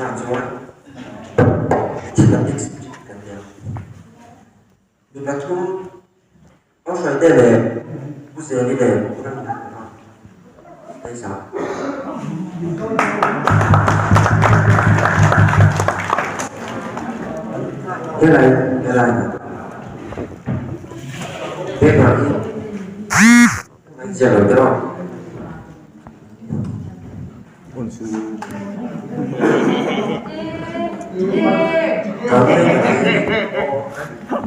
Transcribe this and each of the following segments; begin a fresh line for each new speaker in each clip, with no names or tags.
Tunah chuan mathematics kan nia. Mi pathum Aw Hruaite leh Pu Zeli leh Pu Ramliana kha Daisa. Helai helai paper hi an ziak lo deuh a.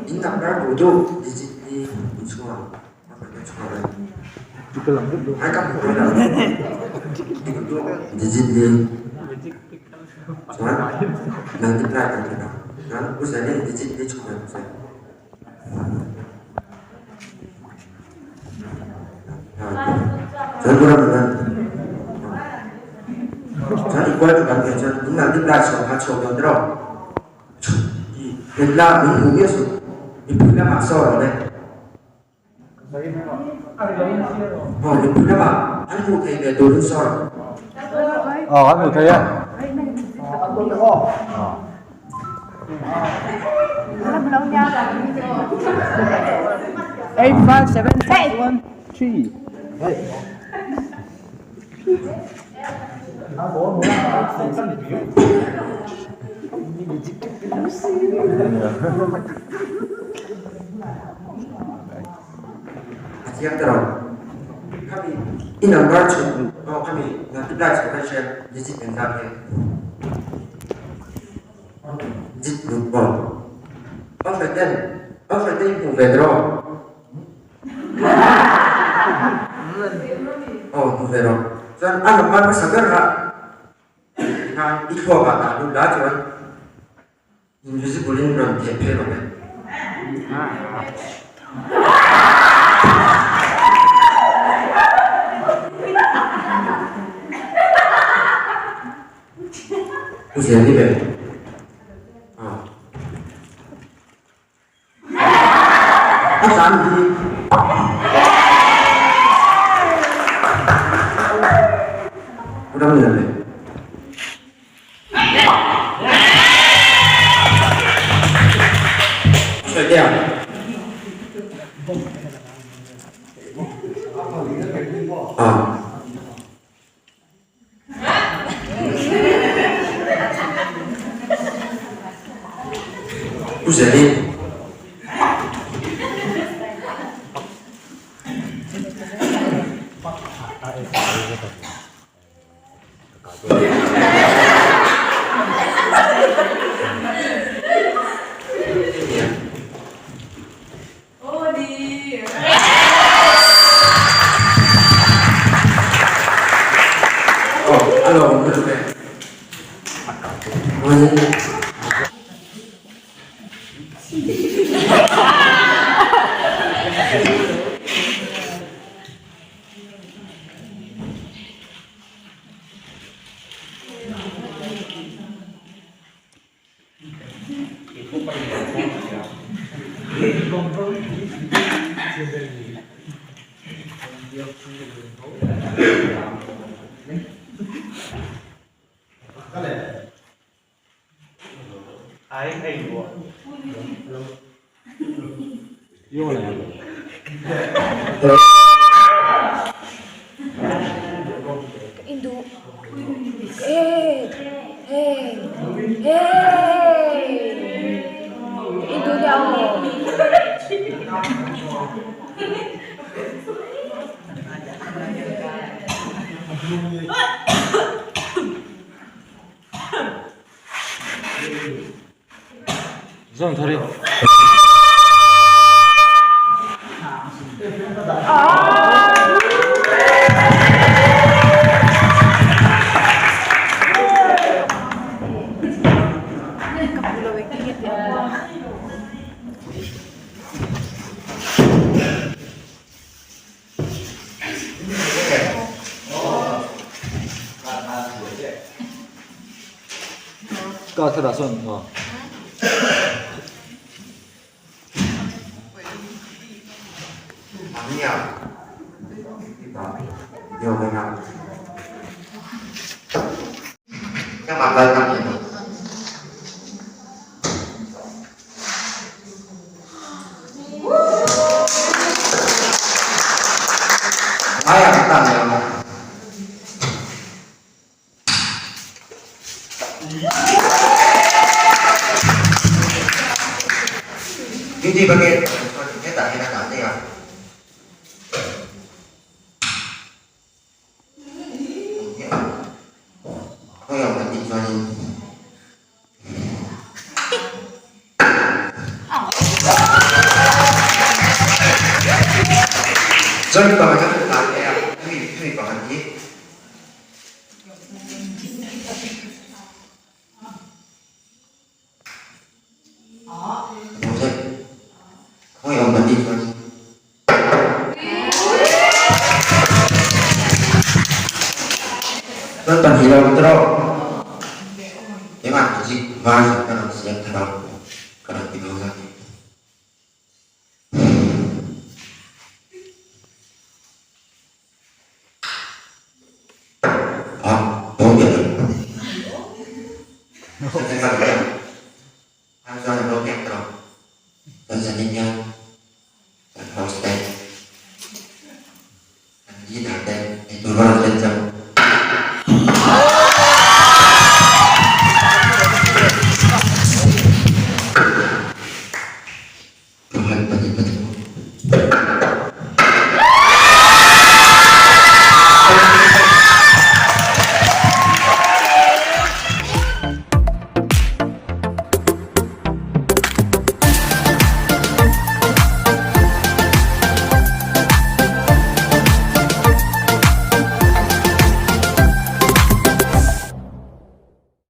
In number duh duh digit hi i chhuak ang a rawn la chhuak e. Ai ka hmu dawn lo duh duh digit hi chuan multiply kan ti ang chuan u Zane digit hi chhuak ang che. Chuan Buram hian chuan equal to kan tih chuan in multiply chhuah kha chhuak dawn tiraw i letla min hmu miah suh mipui lamah saw rawh le aw mipui lamah an hmuh theih ve turin saw rawh.
Aw an hmuh theih e.
Eight five seven six one three.
A chiang ta lo. Khami i number chhun aw khami multiply chhun kan hria digit engzat nge? Digit lut aw. Aw hre ten aw hre te i hmuh ve tiraw? Aw hmu ve rawh. Chuan a number hmasa ber kha tikhan i thluak ah dah lut la chuan Invisible in rawn theh phei rawh le. U Zeli ve. Ah. A tlan hi. Ram lian le. Pu Zeli.
Ka thar ah sawn aw.
Duty bucket chuan hetah hian a dah daih a. Khawi awm kan tih chuanin Chuan mi pakhat a hmuh dan leh a hemi hemi pakhat hi Khawi awm kan tih chuanin Chuan pahnih lo ta rawh. Keimah music version ka rawn siam thar a, ka rawn ti dawn a ni. Ah, dawn miah lo.